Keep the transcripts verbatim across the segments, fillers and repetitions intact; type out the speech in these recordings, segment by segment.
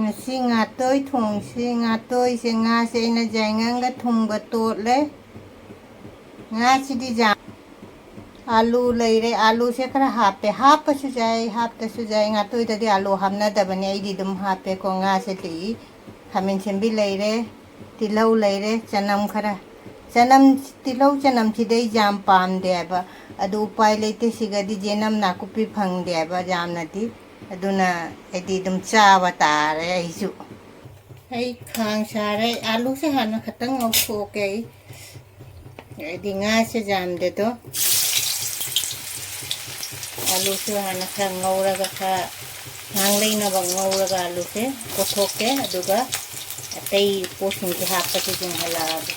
ꯉꯁꯤ ꯉꯥꯇꯣꯏ ꯊꯣꯡꯁꯤ꯫ ꯉꯥꯇꯣꯏꯁꯦ, ꯉꯥꯁꯦ ꯑꯩꯅ ꯌꯥꯏꯉꯪꯒ ꯊꯨꯝꯒ ꯇꯣꯠꯂꯦ꯫ ꯉꯥꯁꯤꯗꯤ ꯌꯥꯝ, ꯑꯥꯂꯨ ꯂꯩꯔꯦ꯫ ꯑꯥꯂꯨꯁꯦ ꯈꯔ ꯍꯥꯞꯄꯦ꯫ ꯍꯥꯞꯄꯁꯨ ꯌꯥꯏ, ꯍꯥꯞꯇꯁꯨ ꯌꯥꯏ꯫ ꯉꯥꯇꯣꯏꯗꯗꯤ ꯑꯥꯂꯨ ꯍꯥꯞꯅꯗꯕꯅꯦ꯫ ꯑꯩꯗꯤ ꯑꯗꯨꯝ ꯍꯥꯞꯄꯦꯀꯣ꯫ ꯉꯥꯁꯦ ꯂꯤꯛꯏ꯫ ꯈꯥꯃꯦꯟ ꯑꯁꯤꯟꯕꯤ ꯂꯩꯔꯦ, ꯇꯤꯜꯍꯧ ꯂꯩꯔꯦ, ꯆꯅꯝ ꯈꯔ꯫ ꯆꯅꯝ, ꯇꯤꯜꯍꯧ ꯆꯅꯝꯁꯤꯗꯤ ꯑꯩ ꯌꯥꯝ ꯄꯥꯝꯗꯦ ꯍꯥꯏꯕ꯫ ꯑꯗꯨ ꯎꯄꯥꯏ ꯂꯩꯇꯦ, ꯁꯤꯒꯗꯤ ꯌꯦꯅꯝ ꯅꯥꯀꯨꯞꯄꯤ ꯐꯪꯗꯦ ꯍꯥꯏꯕ ꯌꯥꯝꯅꯗꯤ꯫ ꯑꯗꯨꯅ ꯑꯩꯗꯤ ꯑꯗꯨꯝ ꯆꯥꯕ ꯇꯥꯔꯦ ꯑꯩꯁꯨ꯫ ꯑꯩ ꯈꯥꯡ ꯁꯥꯔꯦ꯫ ꯑꯥꯂꯨꯁꯦ ꯍꯥꯟꯅ ꯈꯇꯪ ꯉꯧꯊꯣꯛꯀꯦ ꯑꯩ꯫ ꯑꯩꯗꯤ ꯉꯥꯁꯦ ꯌꯥꯝꯗꯦꯗꯣ꯫ ꯑꯥꯂꯨꯁꯨ ꯍꯥꯟꯅ ꯈꯔ ꯉꯧꯔꯒ, ꯈꯔ ꯉꯥꯡꯂꯩꯅꯕ ꯉꯧꯔꯒ ꯑꯥꯂꯨꯁꯦ ꯀꯣꯠꯊꯣꯛꯀꯦ꯫ ꯑꯗꯨꯒ ꯑꯇꯩ ꯄꯣꯠꯁꯤꯡꯁꯦ ꯍꯥꯞꯄꯁꯤ ꯌꯦꯡꯍꯜꯂꯛꯑꯒꯦ꯫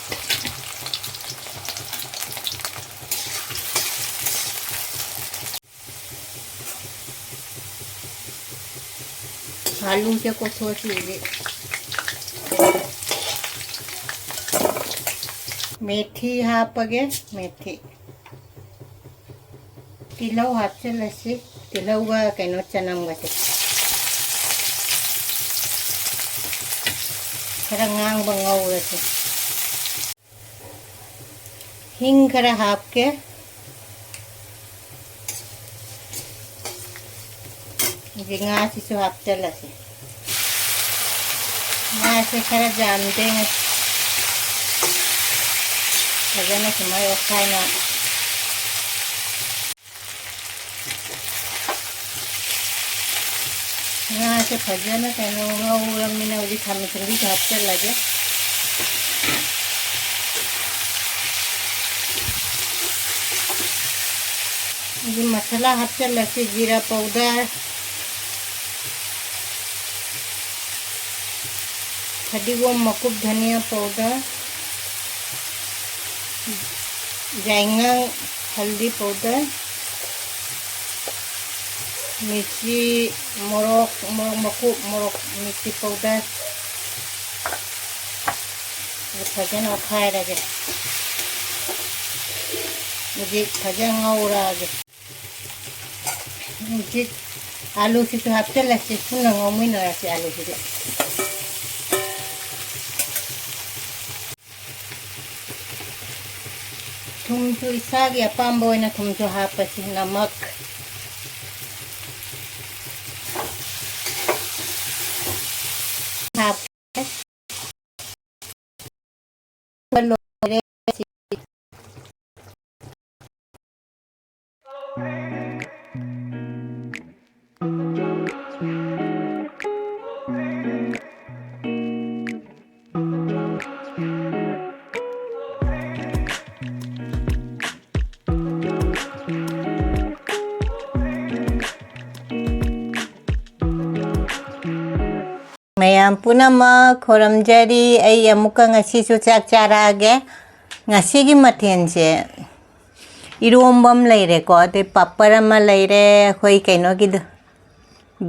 ꯑꯥꯂꯨꯁꯦ ꯀꯣꯠꯊꯣꯛꯑꯁꯤ ꯍꯧꯖꯤꯛ꯫ ꯃꯦꯊꯤ ꯍꯥꯞꯄꯒꯦ, ꯃꯦꯊꯤ꯫ ꯇꯤꯜꯍꯧ ꯍꯥꯞꯆꯤꯜꯂꯁꯤ꯫ ꯇꯤꯜꯍꯧꯒ ꯀꯩꯅꯣ ꯆꯅꯝꯒꯁꯦ ꯈꯔ ꯉꯥꯡꯕ ꯉꯧꯔꯁꯤ꯫ ꯍꯤꯡ ꯈꯔ ꯍꯥꯞꯀꯦ꯫ ꯑꯗꯩ ꯉꯥꯁꯤꯁꯨ ꯍꯥꯞꯆꯤꯜꯂꯁꯤ꯫ ꯉꯥꯁꯦ ꯈꯔ ꯌꯥꯝꯗꯦ ꯉꯁꯤ꯫ ꯐꯖꯅ ꯁꯨꯃꯥꯏꯅ ꯑꯣꯠꯈꯥꯏꯅ꯫ ꯉꯥꯁꯦ ꯐꯖꯅ ꯀꯩꯅꯣ ꯉꯧꯔꯃꯤꯅ ꯍꯧꯖꯤꯛ ꯈꯥꯃꯦꯟ ꯑꯁꯤꯟꯕꯤꯁꯨ ꯍꯥꯞꯆꯤꯜꯂꯒꯦ꯫ ꯍꯧꯖꯤꯛ ꯃꯁꯥꯂꯥ ꯍꯥꯞꯆꯤꯜꯂꯁꯤ, ꯖꯤꯔꯥ powder, ꯐꯗꯤꯒꯣꯝ ꯃꯀꯨꯞ, ꯙꯅꯤꯌꯥ powder, ꯌꯥꯏꯉꯪ, ꯍꯜꯗꯤ powder, ꯃꯤꯔꯆꯤ, ꯃꯣꯔꯣꯛ, ꯃꯣꯔꯣꯛ ꯃꯀꯨꯞ, ꯃꯣꯔꯣꯛ, ꯃꯤꯔꯆꯤ powder꯫ ꯑꯗꯨ ꯐꯖꯅ ꯑꯣꯠꯈꯥꯏꯔꯒꯦ꯫ ꯍꯧꯖꯤꯛ ꯐꯖꯅ ꯉꯧꯔꯛꯑꯒꯦ꯫ ꯍꯧꯖꯤꯛ ꯑꯥꯂꯨꯁꯤꯁꯨ ꯍꯥꯞꯆꯤꯜꯂꯁꯤ, ꯄꯨꯟꯅ ꯉꯧꯃꯤꯟꯅꯔꯁꯤ ꯑꯥꯂꯨꯁꯤꯗꯤ꯫ ꯊꯨꯝꯁꯨ ꯏꯁꯥꯒꯤ ꯑꯄꯥꯝꯕ ꯑꯣꯏꯅ ꯊꯨꯝꯁꯨ ꯍꯥꯞꯄꯁꯤ, ꯅꯃꯛ ꯍꯥꯞ-, ꯃꯌꯥꯝ ꯄꯨꯝꯅꯃꯛ ꯈꯨꯔꯨꯝꯖꯔꯤ꯫ ꯑꯩ ꯑꯃꯨꯛꯀ ꯉꯁꯤꯁꯨ ꯆꯥꯛ ꯆꯥꯔꯛꯑꯒꯦ꯫ ꯉꯁꯤꯒꯤ ꯃꯊꯦꯜꯁꯦ ꯏꯔꯣꯝꯕ ꯑꯃ ꯂꯩꯔꯦꯀꯣ, ꯑꯗꯩ ꯄꯥꯄꯔ ꯑꯃ ꯂꯩꯔꯦ, ꯑꯩꯈꯣꯏ ꯀꯩꯅꯣꯒꯤꯗꯣ,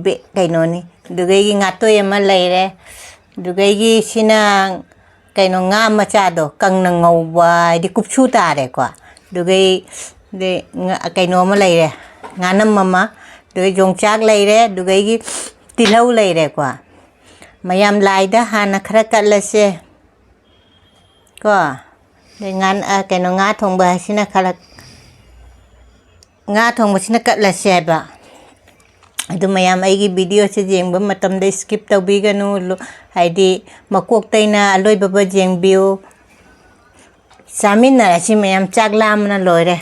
ꯕꯦ-, ꯀꯩꯅꯣꯅꯤ, ꯑꯗꯨꯒꯩꯒꯤ ꯉꯥꯇꯣꯏ ꯑꯃ ꯂꯩꯔꯦ, ꯑꯗꯨꯒꯩꯒꯤ ꯁꯤꯅ ꯀꯩꯅꯣ, ꯉꯥ ꯃꯆꯥꯗꯣ ꯀꯪꯅ ꯉꯧꯕ, ꯍꯥꯏꯗꯤ ꯀꯨꯞꯁꯨ ꯇꯥꯔꯦꯀꯣ꯫ ꯑꯗꯨꯒꯩ, ꯑꯗꯩ ꯉ-, ꯀꯩꯅꯣ ꯑꯃ ꯂꯩꯔꯦ, ꯉꯥꯅꯝ ꯑꯃ, ꯑꯗꯨꯒꯩ ꯌꯣꯡꯆꯥꯛ ꯂꯩꯔꯦ, ꯑꯗꯨꯒꯩꯒꯤ ꯇꯤꯜꯍꯧ ꯂꯩꯔꯦꯀꯣ꯫ ꯃꯌꯥꯝ ꯂꯥꯏꯗ ꯍꯥꯟꯅ ꯈꯔ ꯀꯠꯂꯁꯦ ꯀꯣ꯫ ꯑꯗꯩ ꯉꯥ-, ꯑ, ꯀꯩꯅꯣ, ꯉꯥ ꯊꯣꯡꯕ ꯍꯥꯏꯁꯤꯅ ꯈꯔ, ꯉꯥ ꯊꯣꯡꯕꯁꯤꯅ ꯀꯠꯂꯁꯦ ꯍꯥꯏꯕ꯫ ꯑꯗꯨ ꯃꯌꯥꯝ ꯑꯩꯒꯤ videoꯁꯦ ꯌꯦꯡꯕ ꯃꯇꯝꯗ skip ꯇꯧꯕꯤꯒꯅꯨ, ꯂꯣ-, ꯍꯥꯏꯗꯤ ꯃꯀꯣꯛꯇꯩꯅ ꯑꯂꯣꯏꯕꯕ ꯌꯦꯡꯕꯤꯌꯨ꯫ ꯆꯥꯃꯤꯟꯅꯔꯁꯤ ꯃꯌꯥꯝ, ꯆꯥꯛ ꯂꯥꯝꯕꯅ ꯂꯣꯏꯔꯦ꯫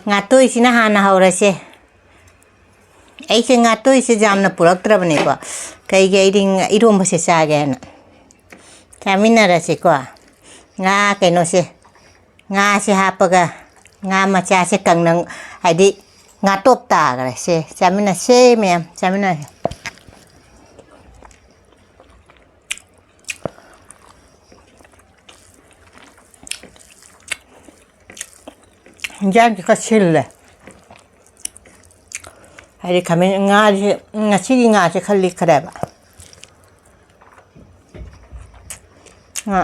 ꯉꯥꯇꯣꯏꯁꯤꯅ ꯍꯥꯟꯅ ꯍꯧꯔꯁꯦ꯫ ꯑꯩꯁꯦ ꯉꯥꯇꯣꯏꯁꯦ ꯌꯥꯝꯅ ꯄꯨꯔꯛꯇ꯭ꯔꯕꯅꯦꯀꯣ, ꯀꯩꯒꯤ, ꯑꯩꯗꯤ ꯉ-, ꯏꯔꯣꯝꯕꯁꯦ ꯆꯥꯒꯦꯅ꯫ ꯆꯥꯃꯤꯟꯅꯔꯁꯤꯀꯣ꯫ ꯉꯥ ꯀꯩꯅꯣꯁꯦ, ꯉꯥꯁꯦ ꯍꯥꯞꯄꯒ, ꯉꯥ ꯃꯆꯥꯁꯦ ꯀꯪꯅ, ꯍꯥꯏꯗꯤ ꯉꯥꯇꯣꯞ ꯇꯥꯈ꯭ꯔꯦ꯫ ꯁꯦ, ꯆꯥꯃꯤꯟꯅꯁꯦ ꯃꯌꯥꯝ, ꯆꯥꯃꯤꯟꯅꯁꯦ꯫ ꯏꯟꯖꯥꯡꯁꯦ ꯈꯔ ꯁꯤꯜꯂꯦ꯫ ꯍꯥꯏꯗꯤ ꯈꯥꯃꯦꯟ, ꯉꯥꯁꯦ, ꯉꯁꯤꯒꯤ ꯉꯥꯁꯦ ꯈꯔ ꯂꯤꯛꯈ꯭ꯔꯦꯕ꯫ ꯉꯥ꯫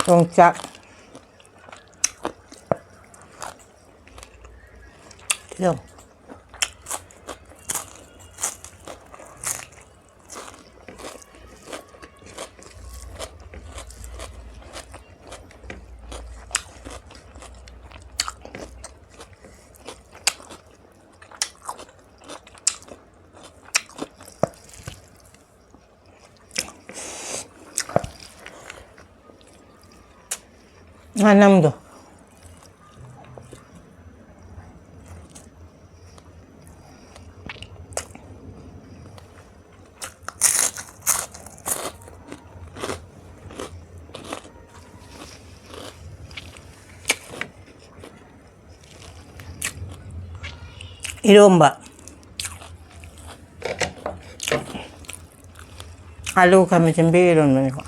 ꯌꯣꯡꯆꯥꯛ꯫ ꯌꯦꯡꯉꯣ꯫ ꯉꯥꯅꯝꯗꯣ꯫ ꯏꯔꯣꯝꯕ꯫ ꯑꯥꯂꯨ ꯈꯥꯃꯦꯟ ꯑꯁꯤꯟꯕꯤ ꯏꯔꯣꯟꯕꯅꯤꯀꯣ꯫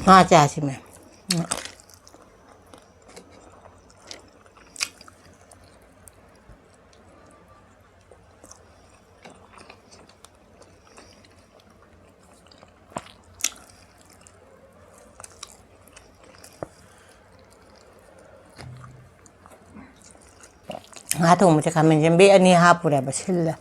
ꯉꯥ ꯆꯥꯁꯤꯃꯦ꯫ ꯉꯥ ꯊꯣꯡꯕꯁꯦ ꯈꯥꯃꯦꯟ ꯑꯁꯤꯟꯕꯤ ꯑꯅꯤ ꯍꯥꯞꯄꯨꯔꯦꯕ, ꯁꯤꯜꯂꯦ꯫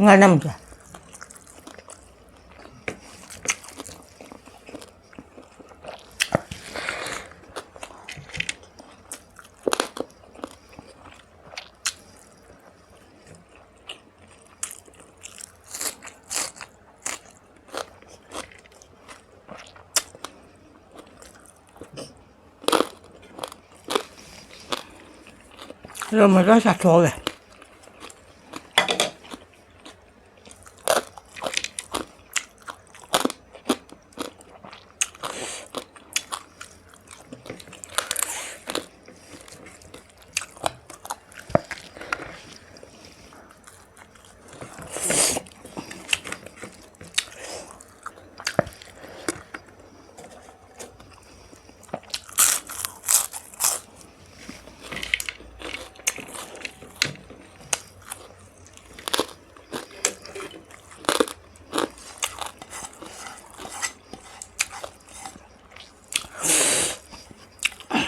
ꯉꯥꯅꯝꯁꯦ꯫ ꯏꯔꯣꯟꯕ ꯂꯣꯏ ꯆꯥꯊꯣꯛꯑꯒꯦ꯫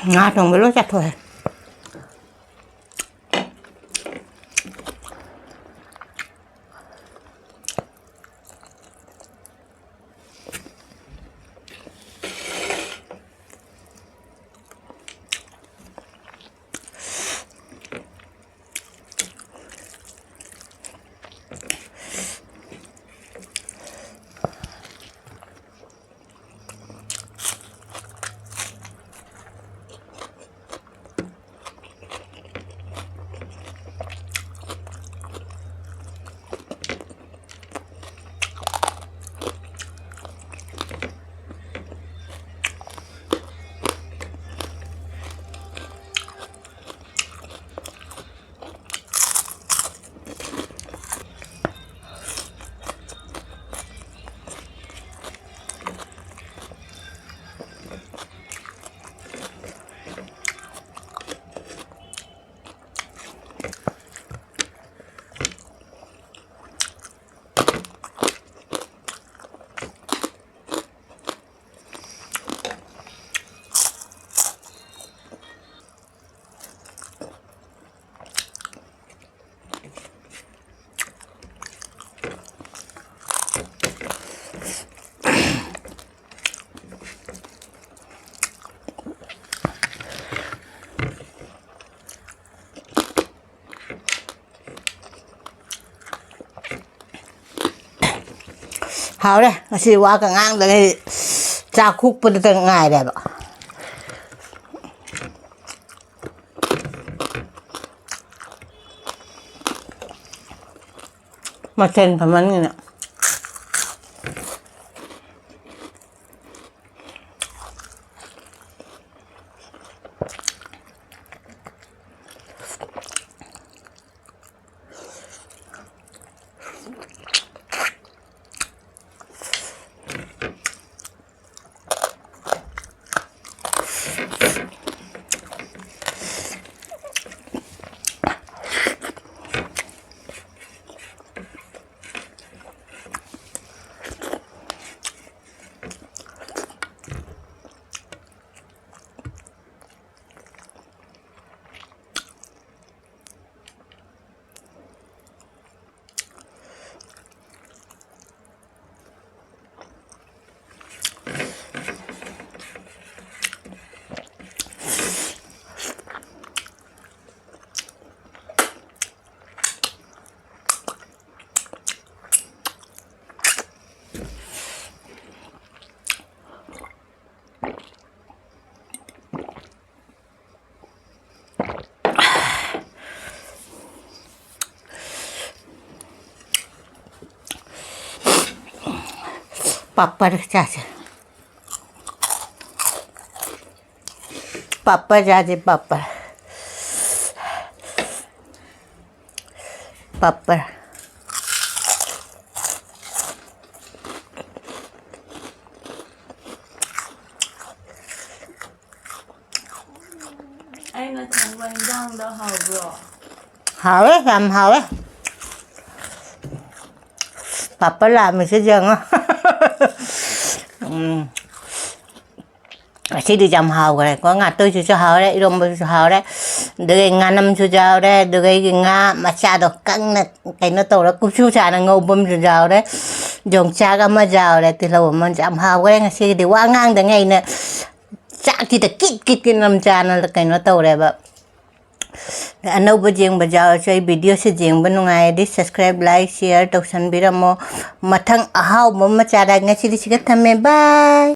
ꯉꯥ ꯊꯣꯡꯕ ꯂꯣꯏ ꯆꯥꯊꯣꯛꯑꯦ꯫ ꯍꯥꯎꯔꯦ꯫ ꯉꯁꯤ ꯋꯥꯒ ꯉꯥꯡꯗꯉꯩ ꯆꯥꯛ ꯍꯨꯛꯄꯗꯇ ꯉꯥꯏꯔꯦꯕ꯫ ꯃꯊꯦꯜ ꯐꯃꯟꯒꯤꯅ꯫ ꯄꯥꯄꯔ ꯆꯥꯁꯦ꯫ ꯄꯥꯄꯔ ꯆꯥꯁꯦ, ꯄꯥꯄꯔ꯫ ꯄꯥꯄꯔ꯫ ꯑꯩꯅ ꯊꯣꯡꯕ ꯏꯟꯖꯥꯡꯗꯣ ꯍꯥꯎꯕ꯭ꯔꯣ? ꯍꯥꯎꯋꯦ, ꯌꯥꯝ ꯍꯥꯎꯋꯦ꯫ ꯄꯥꯄꯔ ꯂꯥꯛꯑꯝꯃꯤꯁꯦ ꯌꯦꯡꯉꯣ꯫ ꯎꯝ꯫ ꯉꯁꯤꯗꯤ ꯌꯥꯝ ꯍꯥꯎꯈ꯭ꯔꯦꯀꯣ꯫ ꯉꯥꯇꯣꯏꯁꯤꯁꯨ ꯍꯥꯎꯔꯦ, ꯏꯔꯣꯝꯕꯁꯤꯁꯨ ꯍꯥꯎꯔꯦ, ꯑꯗꯨꯗꯒꯤ ꯉꯥꯅꯝꯁꯨ ꯌꯥꯎꯔꯦ, ꯑꯗꯨꯗꯒꯤ ꯉꯥ ꯃꯆꯥꯗꯣ ꯀꯪꯅ ꯀꯩꯅꯣ ꯇꯧꯔ ꯀꯨꯞꯁꯨ ꯆꯥꯅ ꯉꯧꯕ ꯑꯃꯁꯨ ꯌꯥꯎꯔꯦ, ꯌꯣꯡꯆꯥꯛ ꯑꯃ ꯌꯥꯎꯔꯦ, ꯇꯤꯜꯍꯧ ꯑꯃ꯫ ꯌꯥꯝ ꯍꯥꯎꯈ꯭ꯔꯦ ꯉꯁꯤꯒꯤꯗꯤ꯫ ꯋꯥ ꯉꯥꯡꯗꯉꯩ ꯑꯩꯅ ꯆꯥꯛꯁꯤꯗ ꯀꯤꯠ ꯀꯤꯠ ꯀꯤꯠ ꯅꯝ ꯆꯥꯅ ꯀꯩꯅꯣ ꯇꯧꯔꯦꯕ꯫ ꯑꯅꯧꯕ ꯌꯦꯡꯕ ꯌꯥꯎꯔꯁꯨ ꯑꯩ videoꯁꯦ ꯌꯦꯡꯕ ꯅꯨꯡꯉꯥꯏꯔꯗꯤ subscribe, like, share ꯇꯧꯁꯟꯕꯤꯔꯝꯃꯣ꯫ ꯃꯊꯪ ꯑꯍꯥꯎꯕ ꯑꯃ ꯆꯥꯔꯒ ꯉꯁꯤꯗꯤ ꯁꯤꯒ ꯊꯝꯃꯦ꯫ Bye꯫